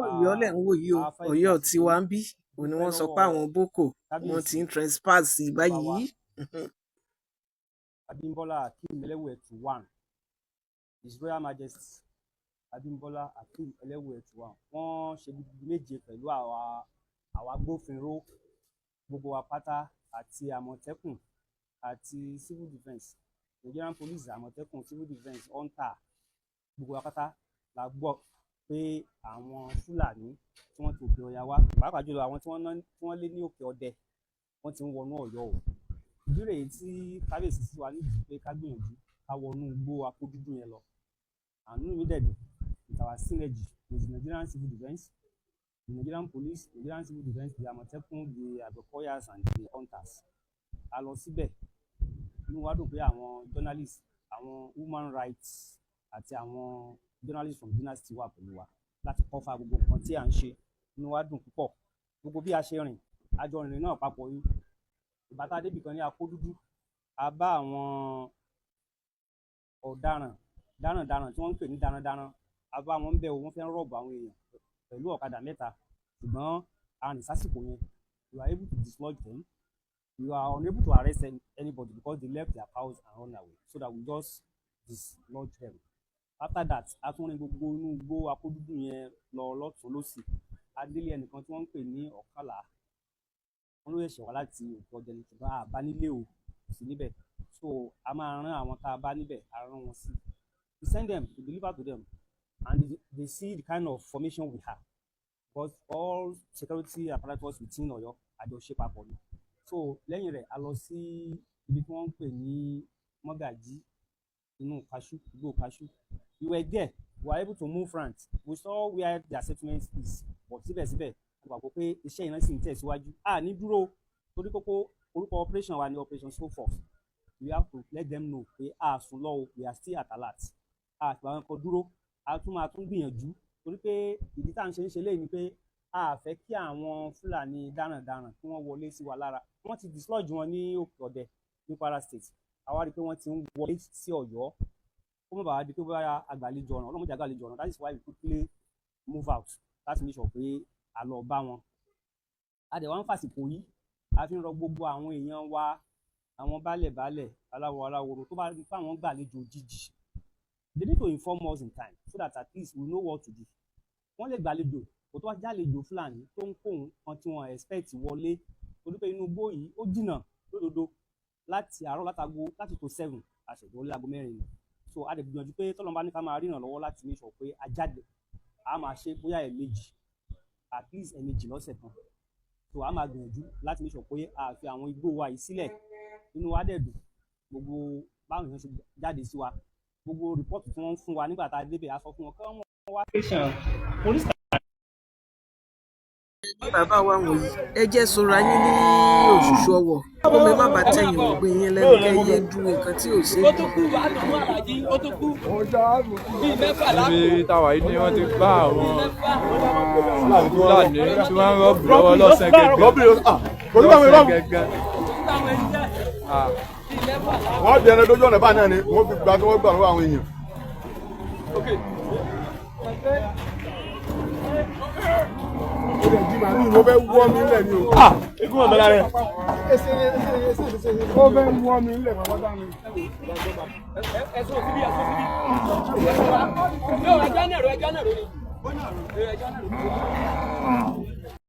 Ọ̀yọ́ lẹ̀ ń wò yìí o. A fẹ́ fi Ọ̀yọ́ àsìkò tiwa yìí ń bí òun ni dúpẹ́ wọ́n sọ pé lọ́wọ́ àwọn boko wọ́n ti kábíyèsí ń trespass ọba wa báyìí. Abímbọ́lá Akeem Ẹlẹ́wùẹ̀tù one, His Royal Majesty Abímbọ́lá Akeem Ẹlẹ́wùẹ̀tù one. Wọ́n ṣe gudugudu méje pẹ̀lú àwa agbófinró gbogbo wa pátá àti Àmọ̀tẹ́kùn àti civil defence, Nigerian Police, Àmọ̀tẹ́kùn, civil defence, hunter, gbogbo wa pátá la gbọ́ pé àwọn Fúlàní tí wọ́n ti Òkè Ọya wá, pàápàá jùlọ àwọn tí wọ́n lé ní Òkè Ọdẹ, wọ́n ti ń wọnú Ọ̀yọ́ o. Ìdí rèé tí kábíyèsí sí wa nídìí pé ká gbìyànjú ká wọnú igbó Akódúdú yẹn lọ. Àánú mi dẹ̀ dùn with our synergy with the Nigerian Civil Defence, the Nigerian Police, Nigerian Civil Defence, the Àmọ̀tẹ́kùn, the Àgbẹ̀kọ̀yàs and the hunters. A lọ síbẹ̀, inú wa dùn pé àwọn journalists, àwọn human rights àti àwọn journalists from Dynasty wà pẹ̀lú wa láti cover gbogbo nǹkan tí à ń ṣe. Inú wa dùn púpọ̀. Gbogbo bí a ṣe rìn, a jọ rìnrìn náà papọ̀ yìí. Ìgbà tá a débì kan ní Akódúdú, a bá àwọn ọ̀daràn darandaran tí wọ́n ń pè ní darandaran, a bá wọn níbẹ̀ o. Wọ́n fẹ́ rob àwọn èèyàn pẹ̀lú ọ̀kadà mẹ́ta, ṣùgbọ́n a rìn sásìkò yẹn. We were able to dislodge them. We were unable to arrest anybody because they left their cows and run away, so that we just dislodge them. After that, a tún rìn gbogbo inú igbó Akódúdú yẹn lọ lọ́tùn lósì. A délé ẹnìkan tí wọ́n ń pè ní Ọ̀kànlá. Wọ́n ló ṣẹ̀ṣẹ̀ wá láti Òkè Ọdẹ ní, ṣùgbọ́n a bá nílé o, kò sí níbẹ̀. So a máa rán àwọn tá a bá níbẹ̀, a rán wọn sí. We send them to deliver to them and they see the kind of formation we have, because all security apparatus within Ọ̀yọ́, àjọṣe papọ̀ ni. So lẹ́yìn rẹ̀, a lọ sí ibi tí wọ́n ń pè ní Mọ́gàjí, inú kaṣú, igbó kaṣú. We were there, we were able to move front. We saw where their settlement is, but síbẹ̀síbẹ̀, a gbàgbọ́ pé iṣẹ́ yìí náà sì ń tẹ̀síwájú. A ní dúró torí kókó orúkọ operation wa ní Operation Show Force. We have to let them know pé a sùn lọ o, we are still at alert. A àti àwọn kan dúró, a tún máa tún gbìyànjú, torí pé ìdí tá à ń ṣe ń ṣe léyìí ni pé a fẹ́ kí àwọn Fúlàní darandaran kí wọ́n wọlé sí wa lára. Wọ́n ti dislodge wọn ní Òkè Ọdẹ ní Kwara State. Àwa rí i pé wọ́n ti ń wọlé sí Ọ̀yọ́, kó má bàa di pé bóyá àgbàlejò ọ̀ràn ọlọ́mọdé àgbàlejò ọ̀ràn. That is why we quickly move out láti make sure pé a lọ bá wọn. A dẹ̀ wá ń fàsìkò yìí, a fi ń rọ gbogbo àwọn èèyàn wa, àwọn baálẹ̀ baálẹ̀, aláwọ̀ aláwòrò, tó bá rí pé àwọn gbàlejò òjijì, they need to inform us in time so that at least we know what to do. Wọ́n lè gbàlejò kó tó wá jálejò Fúlàní tó ń kó nǹkan tí wọ́n expect wọlé, torí pé inú igbó yìí, ó jìnnà lódodo. Láti àárọ̀, látago láti tó 7, àṣẹ̀dọ̀ láago 4 ni. So a lè gbìyànjú pé tọ́lọ́run bá ní ká máa ríran lọ́wọ́ láti make sure pé a jáde, a máa ṣe bóyá ẹ̀ẹ̀mejì, at least ẹ̀ẹ̀mejì lọ́sẹ̀ kan. So a máa gbìyànjú láti make sure pé a fi àwọn igbó wa yìí sílẹ̀. Inú wa dẹ̀ dùn gbogbo báwọn èèyàn ṣe jáde sí wa, gbogbo report tí wọ́n ń fún wa nígbà tá a débẹ̀. A sọ fún wọn kí wọ́n wá station police. Bàbá wa wọ̀nyí, ẹ jẹ́ sọra yín ní òṣùṣù ọwọ̀, kó mi má bàa tẹ̀yìn ògbìn yín lẹ́nu, kẹ́ yé du nǹkan tí ò ṣe é Ó tún kú àdùnnú àlàjì, ó tún kú bíi mẹ́fà lápò. Níbi táwa yìí ni wọ́n ti bá àwọn Fúlàní tí wọ́n ń rob lọ́wọ́ lọ́sàn gẹ́gẹ́. Lọ́sàn gẹ́gẹ́. Wọ́n di ẹni lójú ọ̀nà báyìí náà ni wọ́n fi gba tí wọ́n gbà lọ́wọ́ àwọn èèyàn. Ó lè jí màálù, mo fẹ́ wọ́ mi lẹ̀ ni o. Ikú mọ̀ mẹ́la rẹ̀. Ó fẹ́ wọ́ mi lẹ̀ bàbá dá mi. Ẹ̀sùn òsibí, ẹ̀sùn òsibí. Yóò ẹja náà ro, ẹja náà ro ni. Ẹja náà ro.